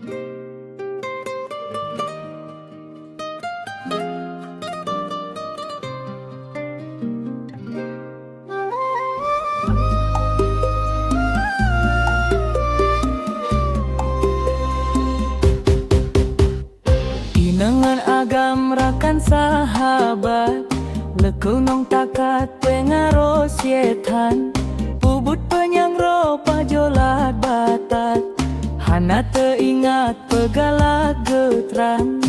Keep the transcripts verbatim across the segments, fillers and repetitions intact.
Inong ngon agam rakan sahabat, leukeunong takat peungaroh syetán. Peubuet peunyang roh pajolat batat, hana teuingat peugalak geutran.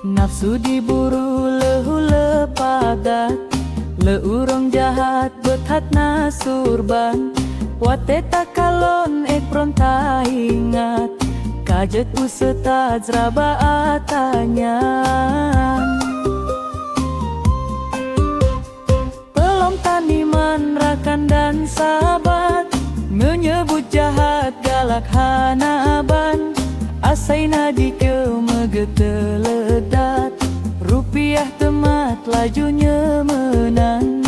Nafsu diburu lé huleueng padat, lé ureuëng jahat beuthat na surban. Watée takalon ék pron taingat, ka jeuet useutad raba ata nyan. Peulom taniman rakan dan sahabat, meunyoe buet jahat galak hana ban. Asai na dikeue meugeuteuledat, rupiah teumat laju nyoe meunan.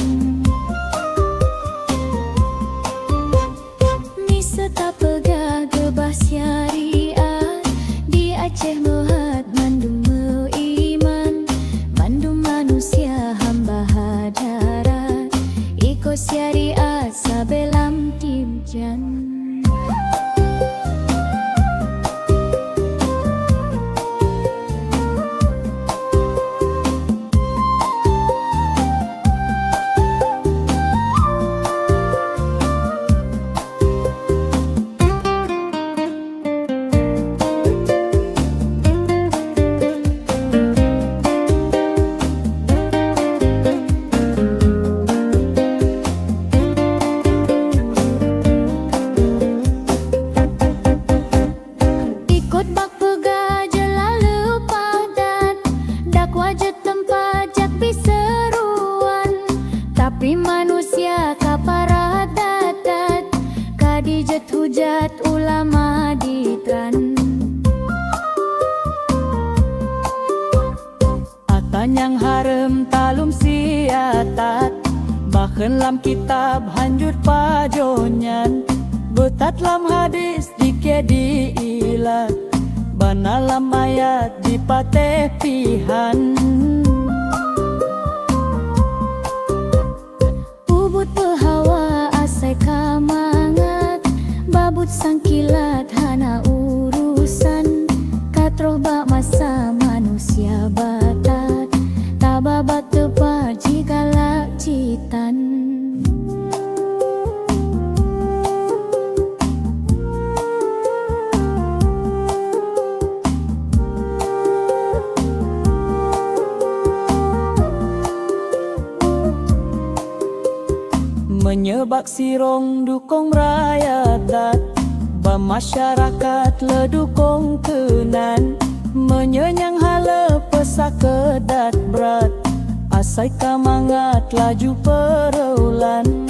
Miseue tapeugah geubah syariat, di Aceh meuhat mandum meuiman, mandum manusia hamba hadarat, iko syariat sabe lam tim jan. Ikot bak peugah jeuet lalu padat, dakwa jeuet teumpat jak biseuruan. Tapi manusia ka parat that-that, ka dijeuet hujat ulama ditran. Ata nyang hareuem taleuem siat that, bahkan lam kitab hanjeuet pajoh nyan. Beuthat lam hadis dikée diilat, bana lam ayat dipatéh pihan. Peubuet peuhawa asai ka mangat, babuet sangkilat hana urusan. Ka troh bak masa manusia batat, taba bak teupat jigalak jitan. Meunyoe bak sirong dukong rakyat that, bak masyarakat le dukong keunan. Meunyoe nyang haleue peusakeue that brat, asai ka mangat laju peureulan.